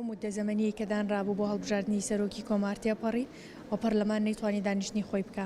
ئەو موددە زەمەنیەی کە دانرابوو بۆ هەڵبژاردنی سەرۆکی کۆمار تێپەڕی و پەرلەمان نەیتوانی دانیشتنی خۆی بکا.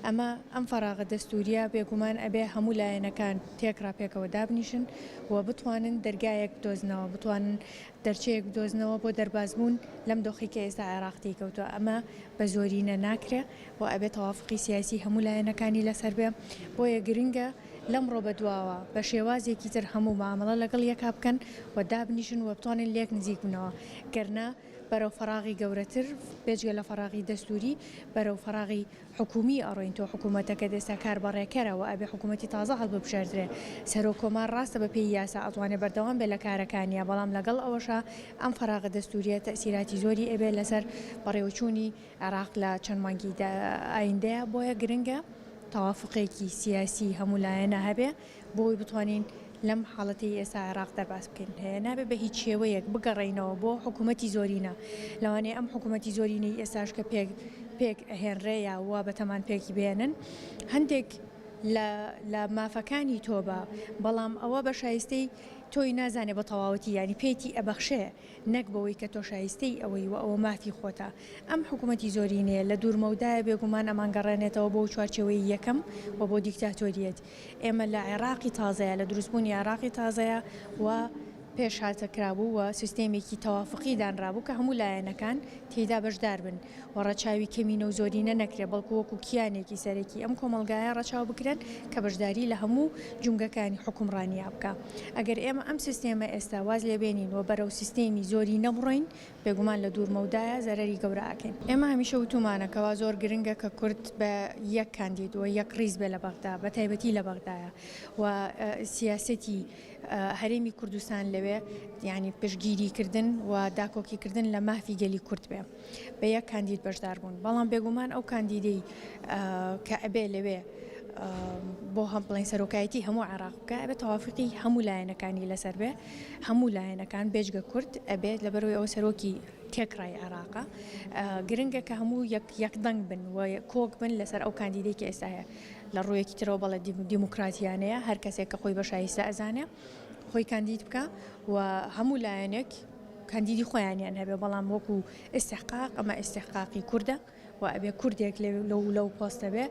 ئەمە ئەم فەراغە دەستووریە بێگومان ئەبێ هەموو لایەنەکان تێکڕا پێکەوە دابنیشن و بتوانن دەرگایەک بدۆزنەوە، بتوانن دەرچەیەک بدۆزنەوە بۆ دەربازبوون لەم دۆخەی کە ئێستا عێراق تێی کەوتووە. ئەمە بە زۆرینە ناکرێ و ئەبێ تەوافوقی سیاسی هەموو لایەنەکانی لەسەر بێ. بۆیە گرنگە لەمڕۆ بەدواوە بە شێوازێکی تر هەموو مامەڵە لەگەڵ یەکا بکەن و دابنیشن و بتوانن لێک نزیک بنەوە گەرنا بەرەو فەراغی گەورەتر بێجگە لە فەراغی دەستوری بەرەو فەراغی حکومی ئەڕۆین تۆ حکومەتەکەت ئێستا کاربەڕێکەرە و ئەبێ حکومەتی تازە هەڵببژێردرێ سەرۆک کۆمار ڕاستە بە پێی یاسا ئەتوانێ بەردەوام بێ لە کارەکانیا بەڵام لەگەڵ ئەوەشا ئەم فەراغە دەستوریە تەئسیراتی زۆری ئەبێ لەسەر بەڕێوەچوونی عێراق لە چەند مانگی ئایندەیە، بۆیە گرنگە تەوافوقێکی سیاسی هەموو لایەنە هەبێ بۆ ئەوەی بتوانین لەم حاڵەتەی ئێستا عێراق دەرباز بکەین. هەیە نابێ بە هیچ شێوەیەک بگەڕێینەوە بۆ حکوومەتی زۆرینە، لەوانەیە ئەم حکوومەتی زۆرینەی ئێستاش کە پێک پێک ئەهێنرێ یا وا بەتەمان پێکی بهێنن هەندێک لە لە مافەکانی تۆ بە، بەڵام ئەوە بە شایستەی تۆی نازانێ بە تەواوەتی یانی پێتی ئەبەخشێ نەک بەوەی کە تۆ شایستەی ئەوەی و ئەوە مافی خۆتە. ئەم حکومەتی زۆرینەیە لە دوورمەودایە بێگومان ئەمانگەڕێنێتەوە بۆ چوارچێوەی یەکەم و بۆ دیکتاتۆریەت. ئێمە لە عێراقی تازەیە، لە دروستبوونی عێراقی تازەیە و پێشهاتە کرابوو و سیستێمێکی تەوافوقی دانرابوو کە هەموو لایەنەکان تێیدا بەشدار بن و ڕەچاوی کەمینە و زۆرینە نەکرێ بەڵکو وەکو کیانێکی سەرەکی ئەم کۆمەڵگایە ڕەچاو بکرێن کە بەشداری لە هەموو جومگەکانی حوکمڕانیا بکا. ئەگەر ئێمە ئەم سیستێمە ئێستا واز لێ بێنین و بەرەو سیستێمی زۆرینە بڕۆین بێگومان لە دوور مەودایە زەرەری گەورە ئەکەین. ئێمە هەمیشە وتومانە کەوا زۆر گرنگە کە کورد بە یەک کاندید و یەک ڕیز بێ لە بەغدا بە تایبەتی لە بەغدایە و سیاسەتی هەرێمی کوردستان لەوێ یانی پشتگیری کردن و داکۆکی کردن لە مافی گەلی کورد بێ بە یەک کاندید بەشدار بوون بەڵام بێگومان ئەو کاندیدەی کە ئەبێ لەوێ بۆ هەم بڵێن سەرۆکایەتی هەموو عێراق بکە ئەبێ تەوافقی هەموو لایەنەکانی لەسەر بێ هەموو لایەنەکان بێجگە کورد ئەبێت لەبەرەوەی ئەوە سەرۆکی تێکڕای عێراقە گرنگە کە هەموو یەک یەک دەنگ بن و کۆک بن لەسەر ئەو کاندیدەی کە ئێستا هەیە لە ڕوویەکی ترەوە بەڵێ دیموکراتیانەیە هەر کەسێک کە خۆی بە شایستە ئەزانێ خۆی کاندید بکا و هەموو لایەنێک کاندیدی خۆیانیان هەبێ بەڵام وەکو ئیستحقاق ئەمە ئیستحقاقی کوردە و ئەبێ کوردێک لەو لەو پۆستە بێ.